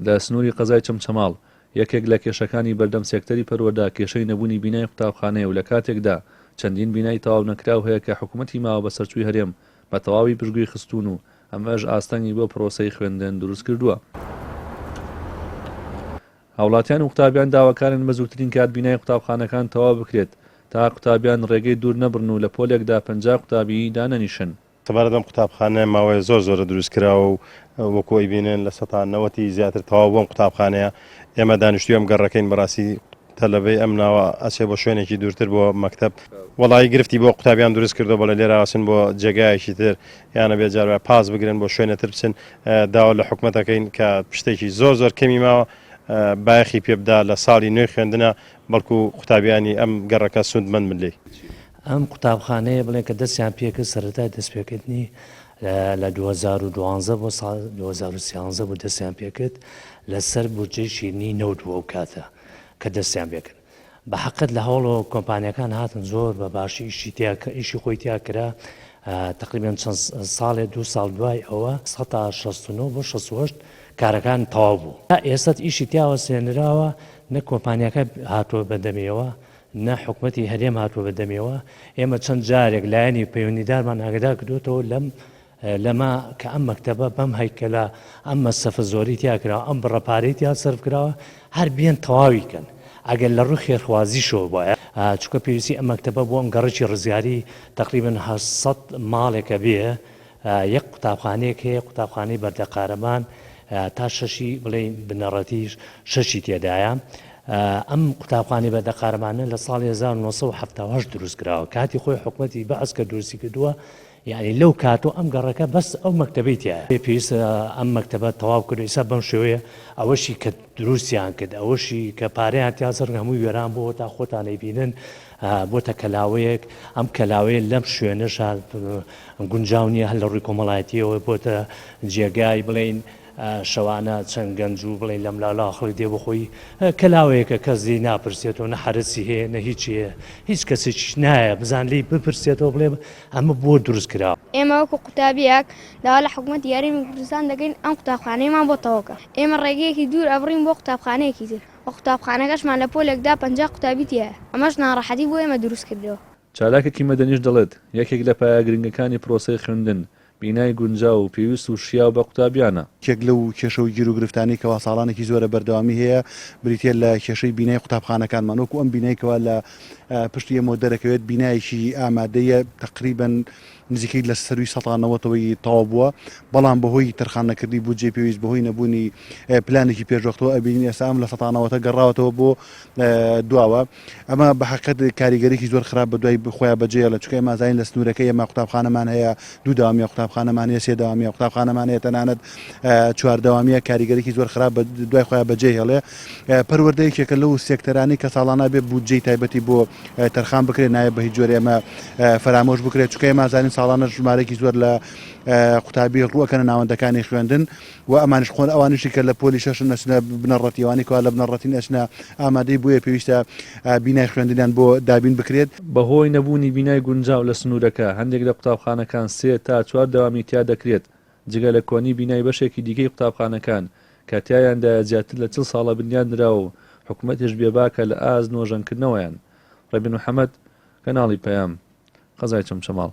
لە سنووری قەزای چەمچەماڵ، یەکێک لە کێشەکانی بەردەم سێکتەری پەروەردە کێشەی نەبوونی بینای قوتابخانەیە و لە کاتێکدا چەندین بینای تەواو نەکراو هەیە کە حکومەتی ماوەبەسەرچووی هەرێم بە تەواوی پشتگوێی خستوون و ئەمەش ئاستەنگی بۆ پرۆسەی خوێندن دروستکردووە. هاوڵاتیان و قوتابیان داواکارن بە زووترین کات بینای قوتابخانەکان تەواو بکرێت تا قوتابیان ڕێگەی دوور نەبڕن و لە پۆلێکدا 50 قوتابی دانەنیشن. سەبارەت بەم قوتابخانەیە ماوەیە زۆر زۆرە دروست کراوە و وەکو ئەیبینن لە سەتا نەوەتی زیاتر تەواو بۆم قوتابخانەیە ئێمە دانیشتوی ئەم گەڕەکەین بەڕاستی تەلەبەی ئەم ناوە ئەچێ بۆ شوێنێکی دوورتر بۆ مەکتەب وەڵایی گرفتی بۆ قوتابیان دروست کردو بەڵێ لێرە ئەچن بۆ جێگایەکی تر یانە بێ جار پاس بگرن بۆ شوێنێتر بچن داوا لە حکومەتەکەین کە پشتێکی زۆر زۆر کەمی ماوە بایەخی پێ بدا لە ساڵی نوێی خوێندنە بەڵکو قوتابیانی ئەم گەڕەکە سوودمەند بن لێی. ئەم قوتابخانەیە بڵێن کە دەستیان پێکرد سەرەتای دەستپێکردنی لە 2012 بۆ ساڵ 2013 بوو دەستیان پێکرد لەسەر بودجەی شیرینی نەوت بوو ئەو کاتە کە دەستیان پێکرد بە حەقت لە هەوڵ کۆمپانیەکان هاتن زۆر بە باشی ئیشی تیا ئیشی خۆی تیا کرا تقریبا چەند ساڵێ دوو ساڵ دوای ئەوە 69 بۆ 68 کارەکان تەواو بوو تا ئێستا ئیشی تیاوە سێنراوە نە کۆمپانیەکە هاتووە بەدەمیەوە نە حکومەتی هەرێم هاتووە بە دەمیەوە، ئێمە چەند جارێک لایەنی پەیوەندیدارمان ئاگادار کردووەتەوە لەم لەمە کە ئەم مەکتەبە بەم هەیکەلە ئەم مەسەفە زۆری تیا کراوە ئەم بڕە پارەی تیا سەرف کراوە هەر بێن تەواوی کەن ئەگەر لە ڕووی خێرخوازیشەوە بوایە چونکە پێویستی ئەم مەکتەبە بۆ ئەم گەڕەکی ڕزگاری تەقریبەن 800 ماڵێکە بێ یەک قوتابخانەیەک هەیە قوتابخانەی بەردە قارەمان تا شەشی بڵێین بنەڕەتیش شەشی تێدایە ئەم قوتابخانەی بەردە قارەمانە لە ساڵی 1970 دروست کراوە کاتی خۆی حکومەتی بەعس کە دروستی کردووە یعنی لەو کاتۆ ئەم گەڕەکە بەس ئەو مەکتەبەی تایە پێویستە ئەم مەکتەبە تەواو کرد ئیسا بەم شێوەیە ئەوەشی کە دروستیان کرد ئەوەشی کە پارەیان تیا زڕ هەمووی وێران بۆ تا خۆتان ئەیبینن بۆتە کەلاوەیەک ئەم کەلاوەیە لەم شوێنەشا گونجاو نییە هەر لە ڕووی کۆمەڵایەتیەوە بۆتە جێگای بڵێین شەوانە چەند گەنج و بڵێین لەم لالا خەڵک دێ بۆ خۆی کەلاوەیەکە کەس لێی ناپرسێتەوە نە حەرەسی هەیە نە هیچی هەیە هیچ کەسێکیش نایە بزان لێی بپرسێتەوە بڵێ ئەمە بۆ دروست کراوە. ئێمە وەکو قوتابییەک داوا لە حکومەتی هەرێمی کوردستان دەکەین ئەم قوتابخانەیەمان بۆ تەواو کە ئێمە ڕێگەیەکی دوور ئەبڕین بۆ قوتابخانەیەکی تر و قوتابخانەکەشمان لە پۆلێکدا 50 قوتابی تیایە ئەمەش ناڕەحەتی بۆ ئێمە دروست کردووە. چالاکێکی مەدەنیش دەڵێت، یەکێک لە پایە گرنگەکانی پرۆسەی خوێندن، بینای گونجاو و پێویست و شیاو بە قوتابیانە. یەکێک لەو کێشە و گیروگرفتانەی کەوا ساڵانێکی زۆرە بەردەوامی هەیە بریتیە لە کێشەی بینای قوتابخانەکانمان وەکو ئەم بینای کەوا لە پشتی ئێمەوە دەرەکەوێت بینایەکی ئامادەیە تەقریبەن نزیکەی لە سەروی سەتا نەوەتەوەی تەواو بووە بەڵام بەهۆی تەرخان نەکردنی بودجەی پێویست بەهۆی نەبوونی پلانێکی پێشوەختەوە ئەبینین ئێستا ئەم لە سەتا نەوەتە گەڕاوەتەوە بۆ دواوە ئەمە بە حەقیقەت کاریگەریی زۆر خراپ بە دوای خۆیان بەجێهێڵێت، چونکە ئێمە ئەزانین لە سنوورەکەی ئێمە قوتابخانەمان هەیە دوو دەوامیە قوتابخانەمان هەیە سێ دەوامیە قوتابخانەمان هەیە تەنانەت چوار دەوامیە کاریگەریی زۆر خراپ بە دوای خۆیان بەجێهێڵێ پەروەردە یەکێکە لەو سێکتەرانەی کە ساڵانە بێ بودجەی تایبەتی بۆ تەرخان بکرێت نایە بە هیچ جۆرێ ئەمە فەرامۆش بکرێت چونکە ئێمە ئەزانین ساڵانە ژمارەیەکی زۆر لە قوتابی ڕووەکەنە ناوەندەکانی خوێندن و ئەمانیش خۆن ئەوانیشی کە لە پۆلی شەشن ئەچنە بنەڕەتی ئەوانەی کەوا لە بنەڕەتین ئەچنە ئامادەی بۆیە پێویستە بینای خوێندنیان بۆ دابین بکرێت. بەهۆی نەبوونی بینای گونجاو لە سنوورەکە، هەندێک لە قوتابخانەکان سێ تا چوار دەوامی تیا دەکرێت، جگە لە کۆنی بینای بەشێکی دیکەی قوتابخانەکان کە تیایاندایە زیاتر لە 40 ساڵە بنیات نراوە و حکومەتیش بێباکە لە ئاست نۆژەنکردنەوەیان. ڕێبین محەمەد، کەناڵی پەیام، قەزای چەمچەماڵ.